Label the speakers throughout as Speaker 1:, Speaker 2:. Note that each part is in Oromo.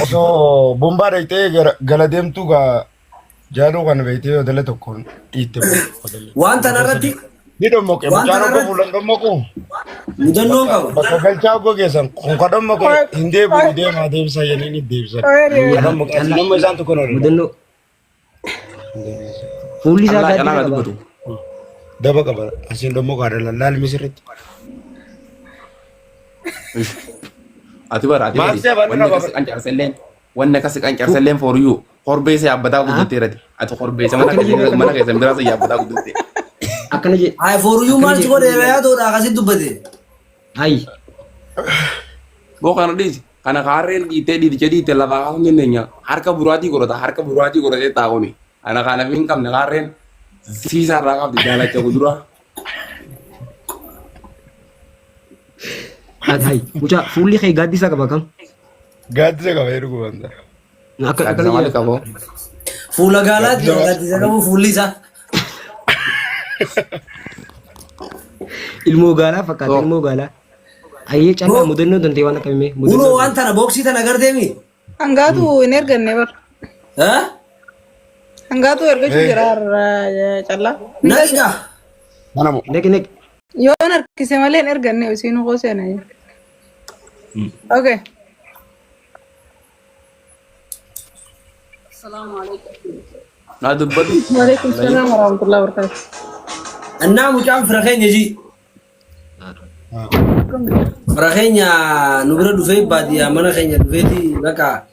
Speaker 1: Osoo bombaa dhaqxee gala deemtuu gaa jaaluu kana beektee odala tokkoon dhiitte odala.
Speaker 2: Waan tana irratti
Speaker 1: Ni dhommoqe
Speaker 2: waan
Speaker 1: mucaan
Speaker 2: tana
Speaker 1: obbo
Speaker 2: irratti
Speaker 1: fuulan dhommoqu
Speaker 2: mudannoon qaba.
Speaker 1: bakka galchaa obbo geessan kun ka dhommoqe hin deebi'u deemaa deebisaa jedhanii ni deebisan. Ka dhommoqe asii
Speaker 3: Callaa
Speaker 1: nama isaan tokko hin
Speaker 3: mudannoo fuulli isaa
Speaker 4: Callaa
Speaker 3: gaaddisa
Speaker 4: callaa
Speaker 3: qaba.
Speaker 4: dubbatu.
Speaker 1: Daba qaba asiin dhommoqaa dhala laal misirritti.
Speaker 4: Ati bara ati bari
Speaker 1: Maal see
Speaker 4: wanni akkas qancarselleen wanni akkas qancarselleen for you korbeessa yaabbataa guddatteerati. Ati korbeessa mana
Speaker 3: Akkana jedhee
Speaker 4: keessan mana keessan biraa san yaabbataa guddatte.
Speaker 3: Akkana jedhe.
Speaker 2: Ay fooruyyuu
Speaker 3: Akkana
Speaker 2: maal si
Speaker 3: jedhe.
Speaker 2: godhe yaadoodha akkasitti dubbate.
Speaker 3: Ay.
Speaker 4: Boo kana dhiisi. Kana kaarreen dhiittee dhiiticha dhiitte lafaa kaasuu hin dandeenya. Harka buraatii godhata harka buraatii godhatee taa'uuni. Kana kana hin qabne kaarreen siisaa irraa qabdi daalacha kuduraa.
Speaker 3: Ay mucaa fuulli kee gaaddisa qaba kam?
Speaker 1: Gaaddisa qaba jedhu gubanta.
Speaker 3: Akka
Speaker 4: Gaaddisa
Speaker 3: akkana
Speaker 4: maali
Speaker 3: jedhe.
Speaker 4: qabu?
Speaker 2: Fuula gaalaati
Speaker 1: Gaaddisa
Speaker 2: gaaddisa qabu fuulli isaa.
Speaker 3: Ilmoo gaalaa fakkaata
Speaker 4: So
Speaker 3: ilmoo gaalaa. Ayyee callaa mudannoo dandee waan akkamii
Speaker 2: Kunoo
Speaker 3: mudannoo
Speaker 2: waan tana booksii tana agarteemi.
Speaker 5: Hangaatu hin erganne bar.
Speaker 2: Eh?
Speaker 5: Hangaatu ergachuu jira har'a callaa. Hin
Speaker 2: Naqi
Speaker 5: galchu.
Speaker 2: gaa.
Speaker 1: Mana moo.
Speaker 3: Naqi naqi.
Speaker 5: Yoon harkise malee hin erganne isiin koo seena. Okay.
Speaker 4: naa dubbadhu.
Speaker 5: Waalaikum salaam warahmatullahi wabarakatuh.
Speaker 2: Annaa mucaan fira keenya jii. Fira keenya nu bira dhufee baadiyyaa mana keenya dhufeeti bakka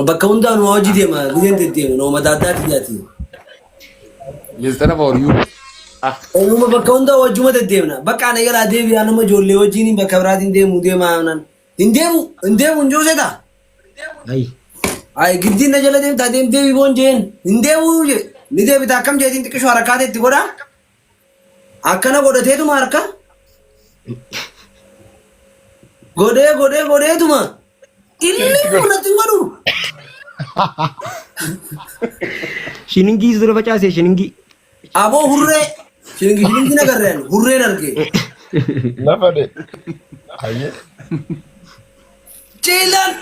Speaker 2: bakka hundaa nu hojii deema gideen deddeema nu mataa addaati jaati.
Speaker 4: Listana for you. Ah.
Speaker 2: Ooluma bakka hundaa wajjuma deddeemna. Bakka ana jalaa deebi'aa nama ijoollee wajjin bakka biraatiin deemu deemaa naan. Hin deemu hin deemu hin jiru seetaa.
Speaker 3: Ay.
Speaker 2: Ay giddiin na jala deemtaa deem deebi boon jeen hin deemu je ni deebita akkam jeetiin xiqqishoo harakaate itti godha. Akkana godhateetuma harka godhee godhee godheetuma illee natti hin godhu.
Speaker 3: Shiningii dura facaase shiningii.
Speaker 2: Aboo hurree shilingi shilingi nagarreen hurreen arge.
Speaker 1: Lafa de. Hayyee.
Speaker 2: Ciilaan.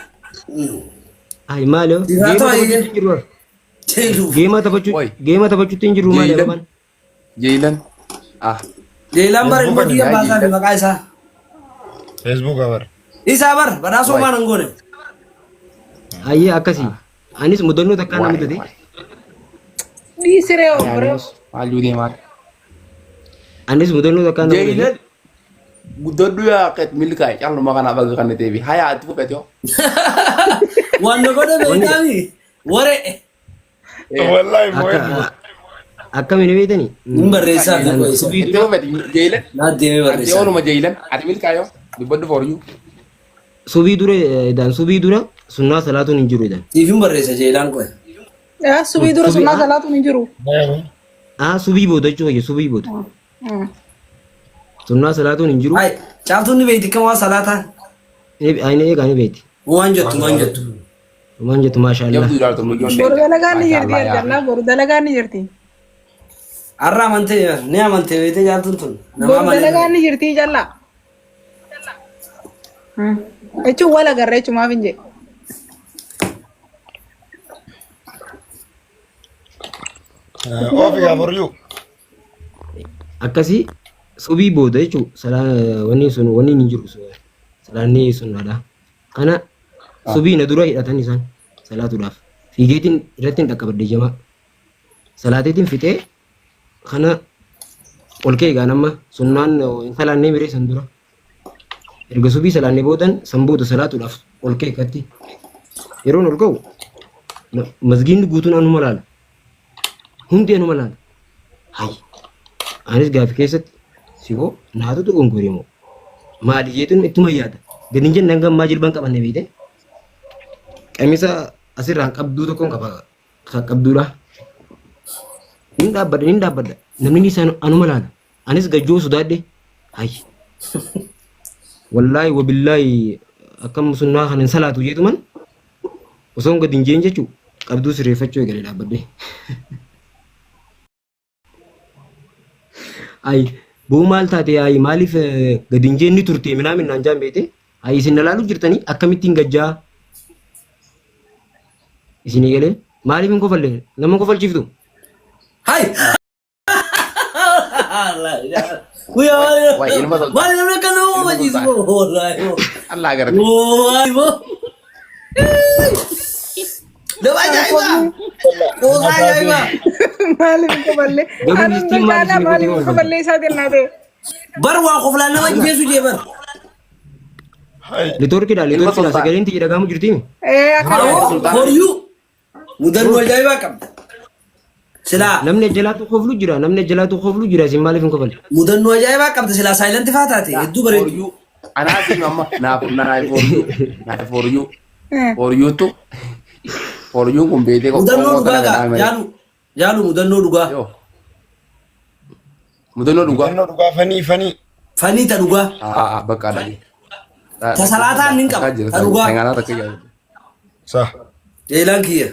Speaker 3: Ay maali hoo?
Speaker 2: Dhiiraa
Speaker 3: Geema
Speaker 2: ta'e.
Speaker 3: taphachuutti hin jiru.
Speaker 2: Ceetu.
Speaker 3: Geema taphachuu
Speaker 4: Oi.
Speaker 3: geema taphachuutti hin jiru maali
Speaker 4: Jeelan.
Speaker 3: ababaan?
Speaker 4: Jeelan. Ah.
Speaker 2: Jeelaan bara ilmoo
Speaker 1: Facebooka
Speaker 2: kiyya
Speaker 4: yaa
Speaker 2: baasaa fi
Speaker 4: Jeelan.
Speaker 2: maqaa isaa.
Speaker 1: Facebook bara.
Speaker 2: Isaa bar badhaasoo
Speaker 4: Waay.
Speaker 2: maan hin goone.
Speaker 3: Ayyee akkasii.
Speaker 4: Ah.
Speaker 3: Anis mudannoo takkaa na
Speaker 4: Waay
Speaker 3: mudate.
Speaker 4: waay.
Speaker 5: Dhiisiree obboree.
Speaker 4: Ayaanees maal deemaa.
Speaker 3: Anis mudannoo takkaa na mudate.
Speaker 4: Jeelan guddadhu yaa qet milkaa'e calluma kanaaf akka kan ta'eef hayaa itti fufete hoo.
Speaker 2: Waan na godhe
Speaker 3: Wanni
Speaker 2: beektaami. Waree.
Speaker 1: Wallahi
Speaker 3: akka
Speaker 1: moo'ee.
Speaker 3: akkamiin beektani?
Speaker 2: Hin barreessaa fi
Speaker 3: An
Speaker 2: qo'isa.
Speaker 3: subii
Speaker 4: Itti
Speaker 3: dura
Speaker 4: fufete jeelan.
Speaker 2: Naa deemee
Speaker 4: Ati
Speaker 2: barreessaa.
Speaker 4: ooluma jeelan ati milkaa'e dubbadhu for you.
Speaker 3: subii dura edaan subii dura sunnaa salaatuun hin jiru edaan.
Speaker 2: Siif hin barreessa jeelaan qo'e.
Speaker 5: Yaa subii dura
Speaker 3: Subii
Speaker 5: sunnaa salaatuun hin jiru.
Speaker 3: ah subii booda jechuu kiyya subii booda. Sunnaa salaatuun hin jiru.
Speaker 2: Hai caaltuun ni beekti kam waa salaataa.
Speaker 3: Ayni eegaa ni beekti.
Speaker 2: Waan jettu waan jettu.
Speaker 3: Waan jettu maashaallah.
Speaker 4: Jabduu ilaaltu muyyoon
Speaker 5: Boru
Speaker 4: leenca.
Speaker 5: dalagaan ni jirti
Speaker 4: Maashaallah yaa.
Speaker 5: jallaa boru dalagaan ni jirti.
Speaker 2: Har'a amantee ni amantee beektee caaltuun tun. Nama
Speaker 5: Boru
Speaker 2: amanee.
Speaker 5: dalagaan ni jirti jallaa. Jechuun wal agarra jechumaaf hin jedhe.
Speaker 1: Ofi gaa for you.
Speaker 3: Akkasii subii booda jechuun wanni sun wanni hin jiru salaanni sunnaadha. Kana subii na dura hidhatan isaan salaatuudhaaf. Fiigeetiin irratti hin dhaqqabadde jamaa. Salaateetiin fixee kana ol ka'e gaan amma sunnaan hin salaannee miree san dura. Erga subii salaannee boodan san booda salaatuudhaaf ol ka'e katti. Yeroon ol ka'u masgiinni guutuun anuma laala. Hundi anuma laala. Hay. Anis gaafi keessatti siboo naatu dogongore moo maali jeetuun ittuma yaada. Gadi hin jenne hanga ammaa jilban qabanne beekte. Qamisa asirraan qabduu tokkoon qaba kan qabduudha. Nin dhaabbadha nin dhaabbadha. Namni isaan anuma laala. Anis gajjoo sodaadhe. Hay. Wallaahi wabillaahi akkam sunnaa kana hin salaatu jeetuman osoo gadi hin jeen jechuu qabduu sirreeffachuu eegale dhaabbadhe. Ay boo maal taate ay maaliif gadi hin jeen ni turte minaamin naan jaan beekte. Ay isin na laaluu jirtanii akkamittiin gajjaa Isinii galee maaliif hin kofalle nama hin kofalchiiftu?
Speaker 2: Hai. Guyyaa
Speaker 4: Waay ilma sultaan.
Speaker 2: maali namni akka nama
Speaker 4: Ilma
Speaker 2: kofalchiisu
Speaker 4: sultaan.
Speaker 2: moo wallaahi moo.
Speaker 4: Allah agarate.
Speaker 2: Wallaahi moo. Nama ajaa'ibaa. Qoosaa ajaa'ibaa.
Speaker 5: Maaliif hin kofallee?
Speaker 3: Garuu
Speaker 5: Anuma
Speaker 3: listiin maal
Speaker 5: caalaa
Speaker 3: isinii
Speaker 5: maaliif
Speaker 3: gootee
Speaker 5: hin kofallee isaa kennaa ta'e.
Speaker 2: Bar waa koflaan nama ajjeesu jee bar.
Speaker 1: Hai.
Speaker 3: Neetwoorkiidha
Speaker 4: Ilma
Speaker 3: neetwoorkiidha
Speaker 4: sultaan.
Speaker 3: sagaleen tiyya dhaga'amu jirti.
Speaker 5: Ee akka
Speaker 2: Awoo
Speaker 4: Sultaan.
Speaker 2: for you. Mudannoo ajaa'ibaa qabda. Silaa
Speaker 3: Namni ajjalaatu koflu jira namni ajjalaatu koflu jira isin maaliif hin kofalle?
Speaker 2: mudannoo ajaa'ibaa qabda silaa saayilanti faa taate hedduu
Speaker 4: For
Speaker 2: bareedu.
Speaker 4: you. Anaa si amma naaf naaf for you. Naaf for you. For you tu. For you kun beetee
Speaker 2: Mudannoo
Speaker 4: qomoo
Speaker 2: dhugaa
Speaker 4: tana
Speaker 2: gaa
Speaker 4: gadhaa malee.
Speaker 2: jaalu jaalu mudannoo dhugaa
Speaker 4: Yoo. Mudannoo dhugaa.
Speaker 1: Mudannoo dhugaa fanii fanii.
Speaker 2: fanii ta dhugaa
Speaker 4: Ah bakka dhage.
Speaker 2: ta salaataan nin qaba ta dhugaa
Speaker 4: takka jira.
Speaker 1: Sa.
Speaker 2: eelaan kiyya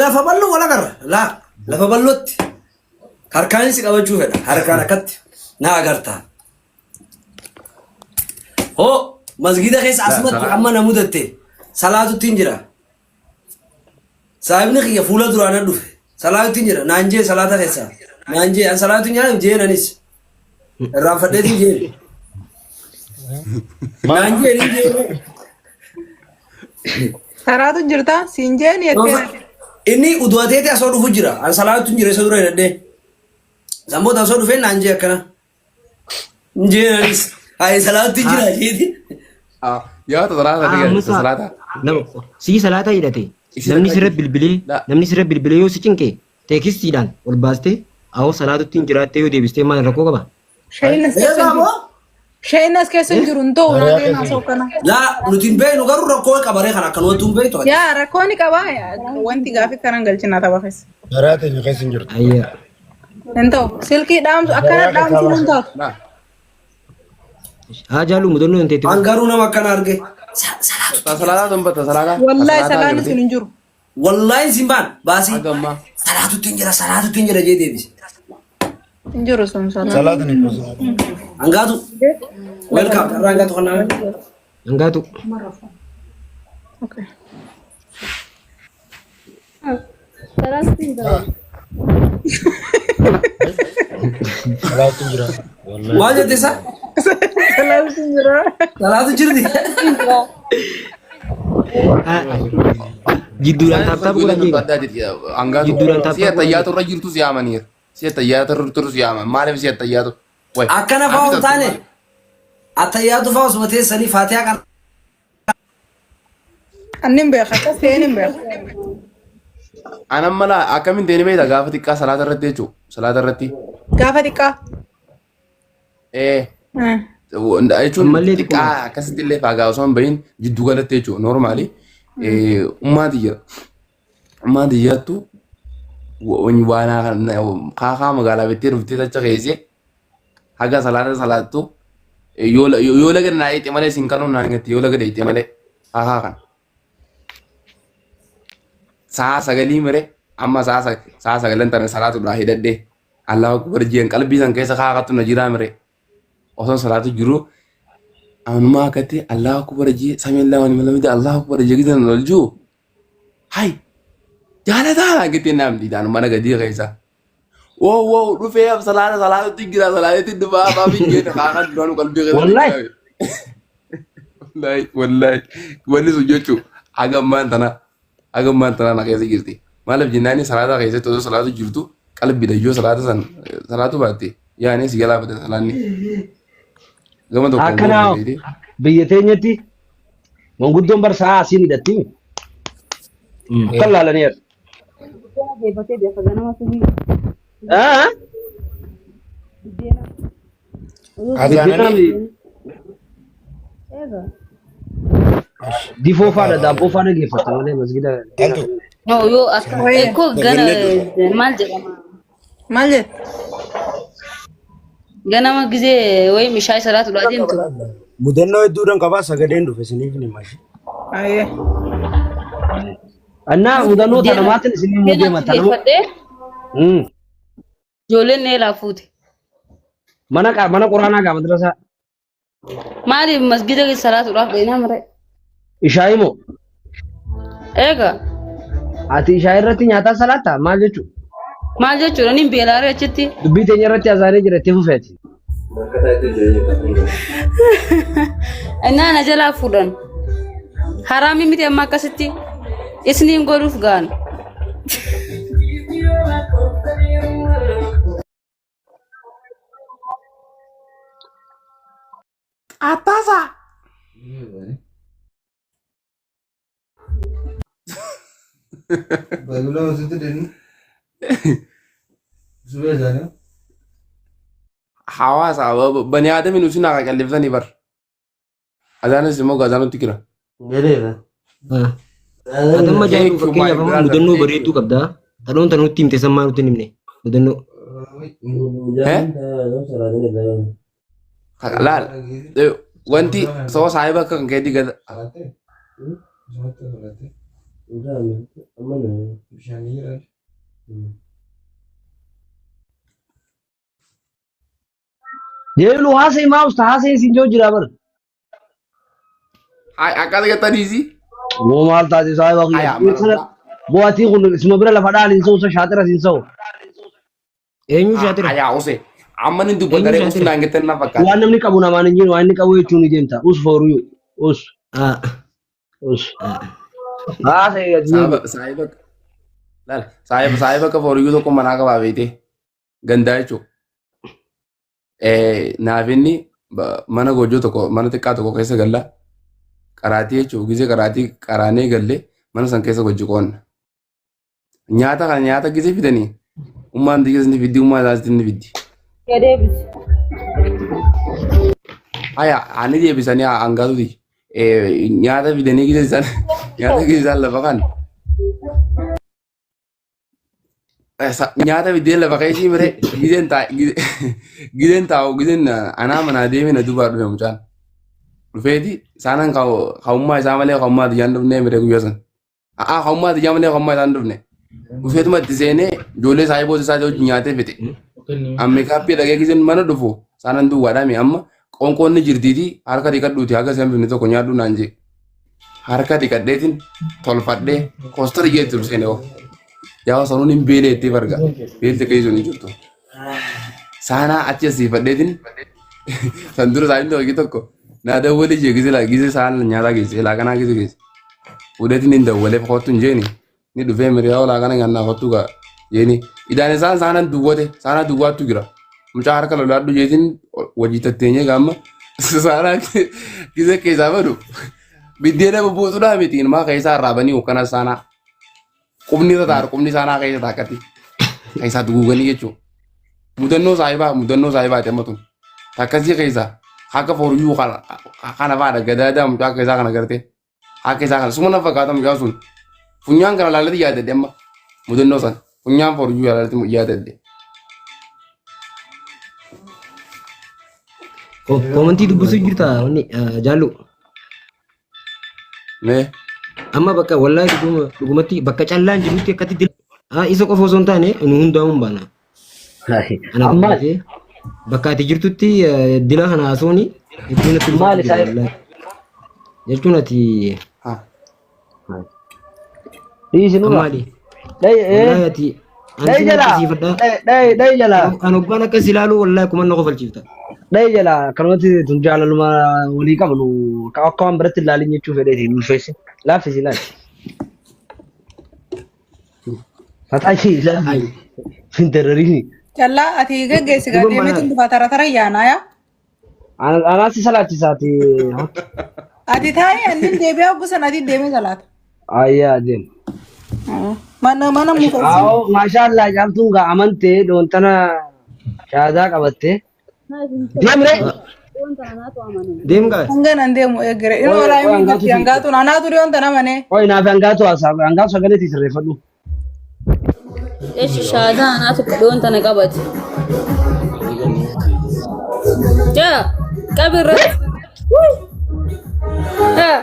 Speaker 2: lafa bal'oo wal agarra laa lafa bal'ootti harkaan si qabachuu fedha harkaan akkatti na agarta hoo masgiida keessa asumatti amma na mudatte salaatutti hin jira Saahibni kiyya fuula duraa na dhufe. Salaatutti jira. Naan jee salaata keessa. Naan jee an salaatu hin jira jeen anis. Irraanfadheetiin jeen. Naan jee ni jee.
Speaker 5: Karaatu jirta siin jeen jettee.
Speaker 2: Inni udu'ateeti asoo dhufu jira. An salaatu hin jira isa dura hidhadhee. Sanboota asoo dhufee naan jee akkana. Jeen anis. Hayi salaatu jira jeeti.
Speaker 4: Yaa tasalaata
Speaker 3: Ah,
Speaker 4: ta'e
Speaker 3: Musa.
Speaker 4: tasalaata.
Speaker 3: Nama sii salaataa hidhate
Speaker 4: Isin
Speaker 3: namni
Speaker 4: akka
Speaker 3: sirra bilbilee
Speaker 4: La.
Speaker 3: namni sirra bilbilee yoo si cinqe teekistiidhaan ol baastee awoo salaatutti hin jiraattee yoo deebistee maal rakkoo qaba?
Speaker 5: Shayeen as keessa
Speaker 2: Eegaa
Speaker 5: hin jiru.
Speaker 2: moo?
Speaker 5: Shayeen as keessa hin jiru hin ta'u
Speaker 1: Dariyaa
Speaker 5: naa
Speaker 1: keessa
Speaker 5: deemaa
Speaker 1: hin
Speaker 5: soo kana.
Speaker 2: Laa nuti hin beeknu garuu rakkoo qabaree kan akkanumatti hin beektu.
Speaker 5: Yaa rakkoo ni qabaa wanti gaafii kanan galchinaa tapha keessa.
Speaker 1: Dariyaa teenya keessa hin jirtu.
Speaker 3: Ayyaa.
Speaker 5: Hin ta'u silkii dhaamsu akkana
Speaker 1: Dariyaa keessaa
Speaker 5: dhaamsuun hin
Speaker 1: baasa.
Speaker 5: taatu.
Speaker 4: Na.
Speaker 3: Haa jaallu mudannoo hin teetti.
Speaker 2: An garuu nama akkana arge. Salaatu.
Speaker 4: Tasalaataa tun tasalaataa.
Speaker 5: Wallaahi salaanni sun hin jiru.
Speaker 2: Wallaahi sin baan baasii.
Speaker 4: Hagamma.
Speaker 2: Salaatutti hin jira salaatutti hin jira jee deebise.
Speaker 5: Hin jiru sun salaan.
Speaker 1: Salaata ni kuusa.
Speaker 2: Hangaatu. Welcome. Carraa hangaatu kan nama.
Speaker 3: Hangaatu.
Speaker 5: Okay.
Speaker 1: Salaatu jira. Wallahi.
Speaker 2: Maal jette isa?
Speaker 5: Salaatu hin jiru.
Speaker 2: Salaatu jirti.
Speaker 3: Jidduudhaan taaptaap godhan jeeqa.
Speaker 4: Hangaatu.
Speaker 3: Jidduudhaan taaptaap
Speaker 4: Si'a
Speaker 3: godhan
Speaker 4: tayyaatu irra jirtu si yaamaniira. Si'a tayyaatu irra jirtu si yaaman. Maaliif si'a tayyaatu? Wayi.
Speaker 2: Akkana fa'aa hin taane. Attayyaatu fa'aa osuma teessanii faatiyaa qara.
Speaker 5: Anni hin beeku akkas ta'een hin beeku.
Speaker 4: Anan mala akkamiin ta'e ni beekta gaafa xiqqaa salaata irratti jechuudha. Salaata irratti.
Speaker 5: Gaafa xiqqaa.
Speaker 4: Ee. Jechuun
Speaker 3: Ammallee
Speaker 4: xiqqaa akkasitti illee faagaa osoo hin bahin jiddu galatti jechuudha. Noormaali. Ummaa tiyya. Ummaa tiyyattu waan kaakaa magaalaa bittee dhuftee tacha keessee haga salaata salaattu yoo yoo laga naa eexxe malee sin kanuun naan gatti yoo laga deexxe malee kaakaa kana. Sa'a sagalii mire amma sa'a sagalan tana salaatudhaa hidhadhee Allahu akbar jeen qalbii san keessa kaakattu na jiraa mire osoo salaatu jiru anumaa akkatti Allahu akbar jee samii Allahu liman hamida Allahu akbar jee gidan ol jiru hay jaalataa naa gitti naam diidaan mana gadii keessa. Wow wow dhufee af salaata salaatutti jira salaatutti dhufaa afaa biyyeen kaakan duraanu qalbii keessa.
Speaker 6: Wallahi.
Speaker 4: Wallahi wallahi wanni sun jechuun haga ammaan tana haga ammaan tana na keessa jirti. Maaliif jennaani salaata keessatti osoo salaatu jirtu qalbiidha yoo salaata san salaatu baatte yaani si jalaa bada salaanni. Gama tokkoon
Speaker 6: Akkanaa
Speaker 4: goota
Speaker 6: biyya teenyatti manguddoon bar sa'a asiin hidhatti akka laalanii argu.
Speaker 7: Deefatee beeka ganama subii.
Speaker 6: Ah?
Speaker 7: Biddeena.
Speaker 1: Azaananii.
Speaker 7: Eega.
Speaker 6: Difoo faana daabboo faana geeffata malee masgida.
Speaker 1: Altu.
Speaker 7: No yoo akka
Speaker 5: Wayya.
Speaker 7: eekoo gana maal jedhama?
Speaker 5: Maal jette?
Speaker 7: Ganama gizee wayii mishaa salaatudha deemtu.
Speaker 1: Mudannoo hedduudhaan qabaa sagaleen dhufe isiniif ni mashi.
Speaker 5: Ayyee.
Speaker 6: Annaa mudannoo tana maatiin isin himuu deema tana.
Speaker 7: Geeffadhee ijoolleen eelaa fuute.
Speaker 6: Mana mana quraanaa gaa madrasaa.
Speaker 7: Maaliif masgida keessa salaatuudhaaf dheenaa mare?
Speaker 6: Ishaa himoo.
Speaker 7: Eega.
Speaker 6: Ati ishaa irratti nyaataa salaatta maal jechuudha?
Speaker 7: Maal jechuudha niin beelaaree achitti.
Speaker 6: Dubbii teenya irratti azaanee jira itti fufeeti.
Speaker 7: Innaa na jalaa fuudhan. Haraamii miti amma akkasitti isniin godhuuf gaana.
Speaker 4: Attasa. Hawaasa bani aadamiin usin haa qallifsanii bar. Azaanis immoo gazaanutti jira.
Speaker 3: Ati amma
Speaker 4: Thank
Speaker 3: jaallu
Speaker 4: you my
Speaker 3: fakkeenyaaf amma
Speaker 4: brother.
Speaker 3: mudannoo
Speaker 4: Thank you.
Speaker 3: bareedduu qabda. Tadhoon tana nutti himte san maa nutti hin himne? Mudannoo.
Speaker 4: Eh? Laal. Wanti soo saahiba akka kan keetii gad
Speaker 6: Deelu haasa'e maa usta haasa'e siin joo jira bar.
Speaker 4: Akkas jettaniisi.
Speaker 6: Boo maal taate saahiba
Speaker 4: Aya
Speaker 6: kiyya. Sana boo ati kun isuma bira lafa dhaali hin sa'u shaatira hin sa'u.
Speaker 3: Eenyu shaatira?
Speaker 4: Aya use. Amma ni dubbataree
Speaker 3: Eenyu
Speaker 4: usu
Speaker 3: shaatira?
Speaker 4: naan jettan na fakkaata.
Speaker 6: Waan namni qabu namaan hin jiru waan inni qabu jechuun ni deemta. Us fooruu us
Speaker 3: Ah.
Speaker 6: us. Haasa'e ati
Speaker 4: Saahiba saahiba laal saahiba saahiba akka fooriyyuu tokko manaa qabaa beekte gandaa jechuudha. Naaf inni mana goojjoo tokko mana xiqqaa tokko keessa galla qaraatii jechuudha gizee qaraatii qaraanee galle mana san keessa gojji qoonna. Nyaata kana nyaata gizee fidanii ummaan xiyyees ni fiddi ummaan isaas ni fiddi.
Speaker 7: Gadeebisi.
Speaker 4: Haya ani deebisanii hangaatuti nyaata fidanii gizee isaan nyaata gizee isaan lafa kan nyaata fiddee lafa keessii mire gizeen taa gizeen taa'u gizeen anaa manaa deemee na duubaa dhufe mucaan. Dhufeeti isaanan ka'ummaa isaa malee ka'ummaa tiyyaan dhufnee mire guyyaa san. A'aa ka'ummaa tiyyaa malee ka'ummaa isaan dhufne. Dhufeetuma itti seenee ijoollee saahiboota isaa wajjin nyaatee fixe. Amma kaappii dhagee gizeen mana dhufu isaanan duwwaadhaami amma qoonqoon ni jirtiiti harka dhiqadhuuti haga isaan bifni tokko nyaadhu naan jee. Harka dhiqadheetiin tolfadhee koostar jeetti ol seene hoo. Yaa sanuun hin beelee itti farga. Beelti keessa hin jirtu. Saanaa achi asiifadheetiin san dura saayinti hojii tokko naa dawwalee jee gizee laa gizee saan nyaataa geesse laaqanaa gizee geesse. Fuudheetiin hin dawwaleef kottu hin jeeni. Ni dhufee miriyaa laaqana nyaannaa kottu gaa jeeni. Idaan isaan saanaan duwwate saanaa duwwaattu jira. Mucaa harka lolaadhu jeetiin wajii tatteenyee gaamma saanaa gizee keessaa badu. Biddeena bubbuusuudhaa miti ilmaa keessaa arraabanii hokkana saanaa. Qubni irra taa'u qubni saanaa keessa taakkatti. Keessaa duguuganii jechuudha. Mudannoo saayibaa mudannoo saayibaati amma tun. Takkasii keessaa akka foruyyuu kana kana fa'aadha gadaadaa mucaa keessaa kana gartee. Akka isaa kana suma na fakkaata mucaa sun. Funyaan kana laalatti yaadadhe amma mudannoo san. Funyaan foruyyuu laalatti yaadadhe.
Speaker 3: Koomantii dubbisuu jirta wanni jaallu.
Speaker 4: Mee
Speaker 3: Amma bakka wallaahi dhuguma dhugumatti bakka callaan jirutti akkatti dil ah, isa qofa osoo hin taane nu hundaa'uu hin baana. Ana
Speaker 6: Ammaal
Speaker 3: dabalatee bakka ati jirtutti dila kana haasawni hedduu natti
Speaker 6: maal
Speaker 3: ulfaatu jira
Speaker 6: isaa
Speaker 3: wallaahi. Jechuun ati
Speaker 4: ha
Speaker 6: dhiisi nurra.
Speaker 3: ammaali
Speaker 6: Dhayi
Speaker 3: wallaahi ati ani
Speaker 6: dhayi
Speaker 3: sin
Speaker 6: jalaa
Speaker 3: ajaa'ibsiifadha.
Speaker 6: dhayi dhayi jalaa
Speaker 3: An hoggaan akkas ilaalu wallaahi kuma na kofalchiifta.
Speaker 6: dhayi jalaa akkanumatti tun jaalaluma walii qabnu akka waan biratti ilaalin jechuu fedheeti ulfeessi laaffisi ilaali. Fataa ishee ilaali. Hin dararini.
Speaker 5: Callaa ati geggeessi gaa
Speaker 3: Dhuga
Speaker 5: deemeetu
Speaker 3: mana
Speaker 5: dhufa tara tara yaanaa yaa.
Speaker 6: Anaasi salaachisaati.
Speaker 5: Ati taa'ee annin deebi'aa gosa ati deemee salaata.
Speaker 6: Ayyaa deem.
Speaker 5: Mana mana muka
Speaker 6: Awo maashaallah caaltuun gaa amantee dhoontana shaadaa qabattee. Deemree.
Speaker 3: Deem gaa.
Speaker 5: Hanga nan deemu eegere. Inni
Speaker 6: Qoy
Speaker 5: walaa
Speaker 6: qoy
Speaker 5: inni
Speaker 6: hangaatu
Speaker 5: jirti hangaatuun anaatu dhiyoon tana manee.
Speaker 6: qoy naaf hangaatu haasaa hangaatu sagaleetii sirreeffadhu.
Speaker 7: Eshi shaadaa anaatu dhiyoon tana qabate. Jaa qabi irratti. Yaa.